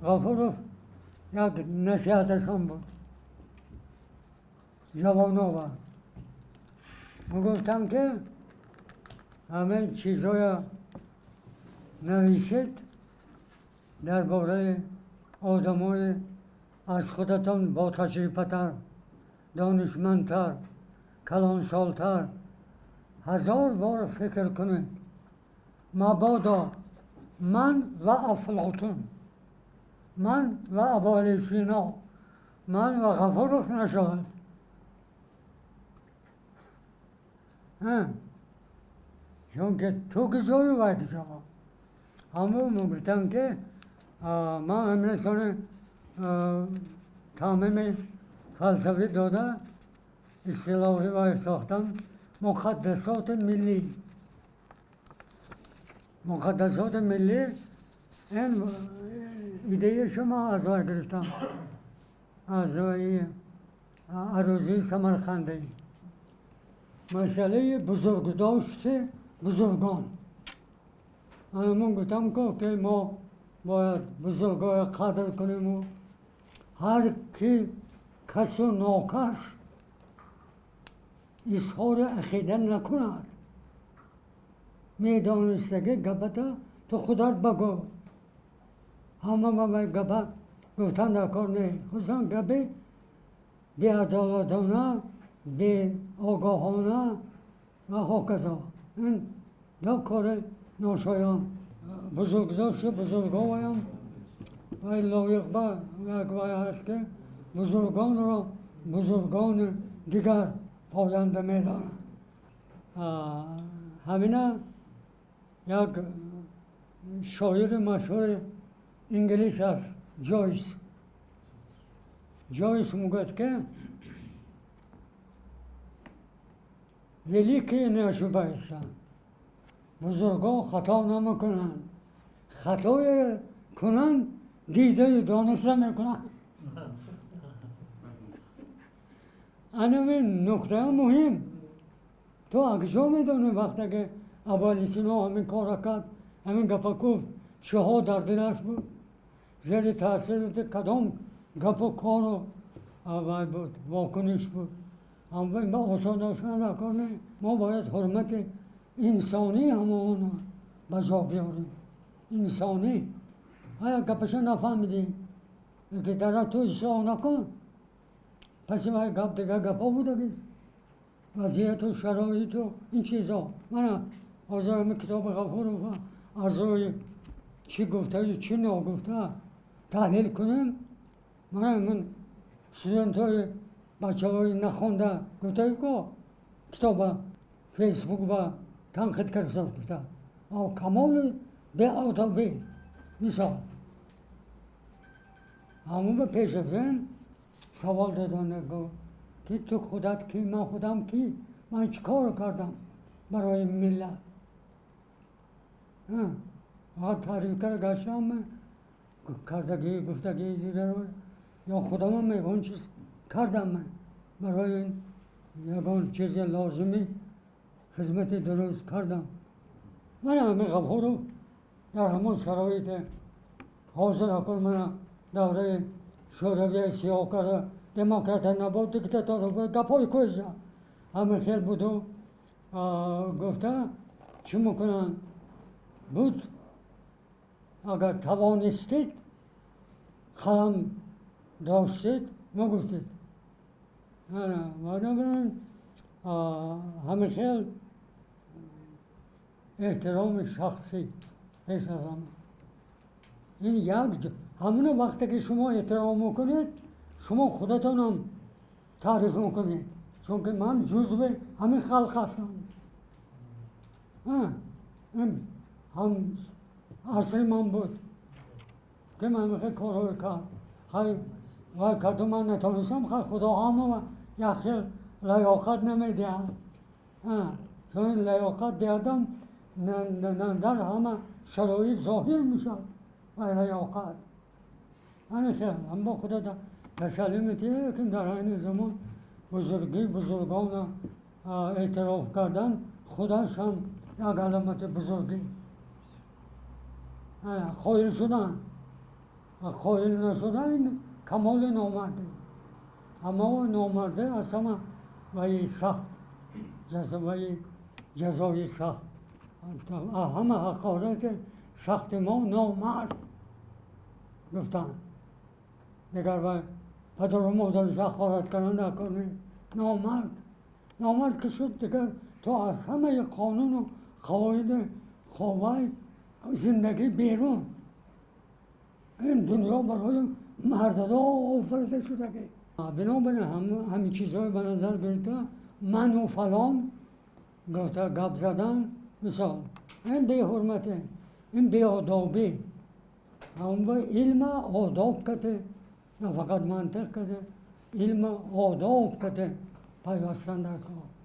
Ғафуров як насиҳаташон буд ҷавонова. Мегуфтам, ки ҳамаи чизҳоя нависед дар бораи одамои аз худатон ботаҷрибатар, донишмандтар, калонсолтар, ҳазор бор фикр кунед, мабодо ман ва Афлотун, ман ва Абуалӣ Сино, ман ва Ғафуров нашавад. Чунки ту киҷою вай киҷо. Ҳамон мегуфтам, ки ман ҳамин таъмими фалсафӣ дода, истилоҳӣ вай сохтам, муқаддасоти миллӣ. Муқаддасоти миллӣ ин идеяи шумо аз вай гирифтам, аз арӯзии Самарқандӣ. Масъалаи бузургдошти бузургон. Ман гуфтам, ки мо бояд бузургоя қадр кунему ҳар ки касу нокас изҳори ақида накунад, медонистаги гапата ту худат багӯ, ҳама ба гапа гуфтан дар кор не, хусусан гапи беадолатона, беогоҳона ва ҳоказо. Ин ду кори ношоён. Бузургдошти бузурговаям вай лоиқ ба як вай ҳаст, ки бузургонро бузургони дигар поянда медоранд. Ҳамина як шоири машҳури инглис аст, Ҷойс. Ҷойс мегӯяд, ки великие не ошибаются, бузургон хато намекунанд, хатое кунанд дидаю дониста мекунанд. Анамин нуктаи муҳим. Ту акҷо медонӣ, вақте ки Абуалӣ Сино ҳамин корро кард, ҳамин гапа гуфт, чиҳо дар дилаш буд, зери таъсири кадом гапу кору вай буд, вокуниш буд. Ҳама осон доштан дар кор не. Мо бояд ҳурмати инсонӣ ҳамонро ба ҷо биёрем. Инсонӣ. Ая гапаша нафаҳмидӣ, ки дара ту ислоҳ накун, паси вай гап дигар гапҳо будагист, вазъияту шароиту ин чизҳо. Мана ҳозир ҳамин китоби Ғафуров аз рӯи чӣ гуфтаю чӣ ногуфта таҳлил кунем. Мана ҳамин студентҳои бачаҳои нахонда гуфтаю ко китоба Фейсбук ба танқид карда гуфта, камоли беодобӣ мисол. Ҳамон ба пеш аз ин савол додан, ки ту худат кӣ, ман худам кӣ, ман чӣ кор кардам барои миллат? Таъриф карда гаштам кардагӣ, гуфтагӣ дигар, ё худамам ягон чиз кардам ман барои ягон чизи лозимӣ, хизмати дуруст кардам. Мана ҳамин Ғафуров дар ҳамон шароите ҳозир акун мана давраи шӯравия сиёҳ карда, демократия набуд, диктатор буд, гапҳои кӯза ҳамин хел буду гуфта чӣ мекунанд буд. Агар тавонистед, қалам доштед, мегуфтед. Ҳамин хел эҳтироми шахсӣ пеш аз ҳама. Ин як ҳамоно вақте ки шумо эҳтиром мекунед, шумо худатонам таъриф мекунед, чунки ман ҷузви ҳамин халқ ҳастам. Ин ҳам асри ман буд, ки ман мехоҳ корҳое кард. Хай вай карду ман натонистам, хай худо ҳама як хел лаёқат намедиҳад. Чун лаёқат диҳадам, дар ҳама шароит зоҳир мешавад вай лаёқат. Ҳамин хел ҳам бо худата тасаллӣ метиҳӣ, лекин дар айни замон бузургӣ бузургона эътироф кардан худаш ҳам як аломати бузургӣ. Қоил шудан. Қоил нашудан ин камоли номардӣ. Аммо номардӣ аз ҳама ваи сахт, ҷазои, ҷазои сахт, ҳама ҳақорати сахти мо номард гуфтанд. Дигар вай падару модараш ҳақорат кардан накунӣ. Номард, номард ки шуд, дигар то аз ҳамаи қонуну қавоиди қовай зиндагӣ берун. Ин дунё барои мардҳо офарида шудагӣ. Бинобар ҳамин чизҳое ба назар гирифта, ману фалон гуфта гап задан, мисол, ин беҳурматӣ, ин беодобӣ. Ҳамба илма одоб кате, на фақат мантиқ кате, илма одоб кате пайвастан дар кор.